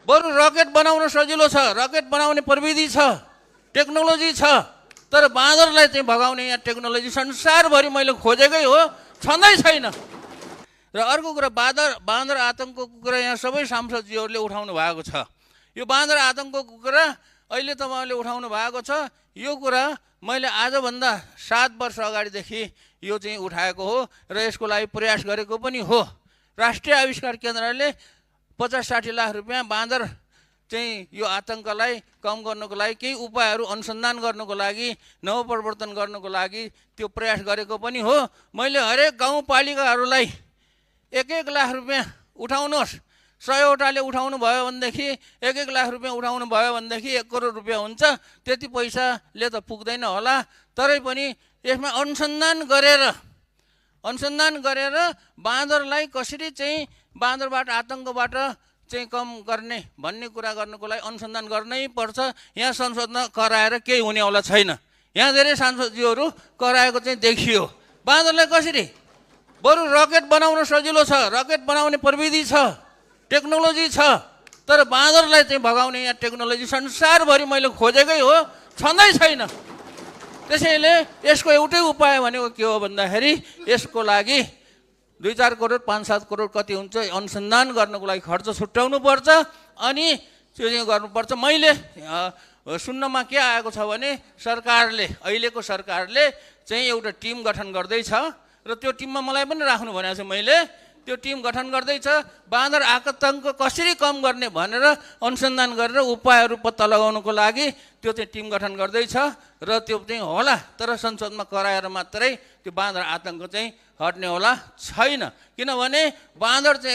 बरु रकेट बनाउन सजिलो छ, रकेट बनाउने प्रविधि छ, टेक्नोलोजी छ, तर बाँदरलाई चाहिँ भगाउने यहाँ टेक्नोलोजी संसारभरि मैले खोजेकै हो, छँदै छैन। र अर्को कुरा बाँदर आतङ्कको कुरा यहाँ सबै सांसदजीहरूले उठाउनु भएको छ। यो बाँदर आतङ्कको कुरा अहिले तपाईँहरूले उठाउनु भएको छ। यो कुरा मैले आजभन्दा 7 वर्ष अगाडिदेखि यो चाहिँ उठाएको हो र यसको लागि प्रयास गरेको पनि हो। राष्ट्रिय आविष्कार केन्द्रले 50-60 लाख रुपियाँ बाँदर चाहिँ यो आतङ्कलाई कम गर्नको लागि केही उपायहरू अनुसन्धान गर्नको लागि, नवप्रवर्तन गर्नको लागि त्यो प्रयास गरेको पनि हो। मैले हरेक गाउँपालिकाहरूलाई 1-1 लाख रुपियाँ उठाउनुहोस्, 100वटाले उठाउनु भयो भनेदेखि 1-1 लाख रुपियाँ उठाउनु भयो भनेदेखि 1 करोड रुपियाँ हुन्छ। त्यति पैसाले त पुग्दैन होला, तरै पनि यसमा अनुसन्धान गरेर बाँदरलाई कसरी चाहिँ बाँदरबाट आतङ्कबाट चाहिँ कम गर्ने भन्ने कुरा गर्नको लागि अनुसन्धान गर्नै पर्छ। यहाँ संसदमा कराएर केही हुनेवाला छैन। यहाँ धेरै सांसदजीहरू कराएको चाहिँ देखियो। बाँदरलाई कसरी, बरु रकेट बनाउन सजिलो छ, रकेट बनाउने प्रविधि छ, टेक्नोलोजी छ, तर बाँदरलाई चाहिँ भगाउने यहाँ टेक्नोलोजी संसारभरि मैले खोजेकै हो, छँदै छैन। त्यसैले यसको एउटै उपाय भनेको के हो भन्दाखेरि यसको लागि 2-4 करोड 5-7 करोड कति हुन्छ अनुसन्धान गर्नको लागि खर्च छुट्याउनु पर्छ अनि त्यो चाहिँ गर्नुपर्छ। मैले सुन्नमा के आएको छ भने अहिलेको सरकारले चाहिँ एउटा टिम गठन गर्दैछ र त्यो टिममा मलाई पनि राख्नु भनेको छ। मैले त्यो टिम गठन गर्दैछ, बाँदर आतङ्क कसरी कम गर्ने भनेर अनुसन्धान गरेर उपायहरू पत्ता लगाउनको लागि त्यो चाहिँ टिम गठन गर्दैछ र त्यो चाहिँ होला, तर संसदमा कराएर मात्रै त्यो बाँदर आतङ्क चाहिँ हट्ने होला छैन। किनभने बाँदर चाहिँ